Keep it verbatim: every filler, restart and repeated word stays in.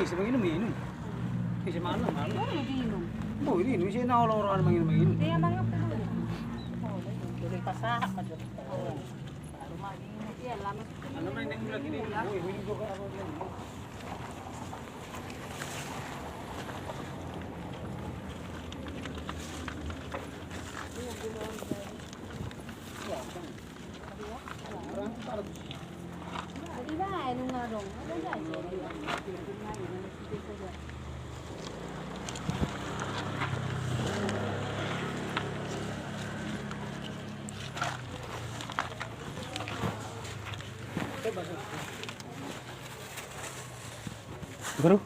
Bisa manginum, inum. Bisa mangan, mangan. Boleh diinum. Boleh diinum, bisa na olo-olo manginum, manginum. Dia mangan dulu. Boleh, boleh pasahat, Mas. Baru manginum. Iya, lama. Anu, main yang lagi ni. Boleh, boleh juga, apa dia.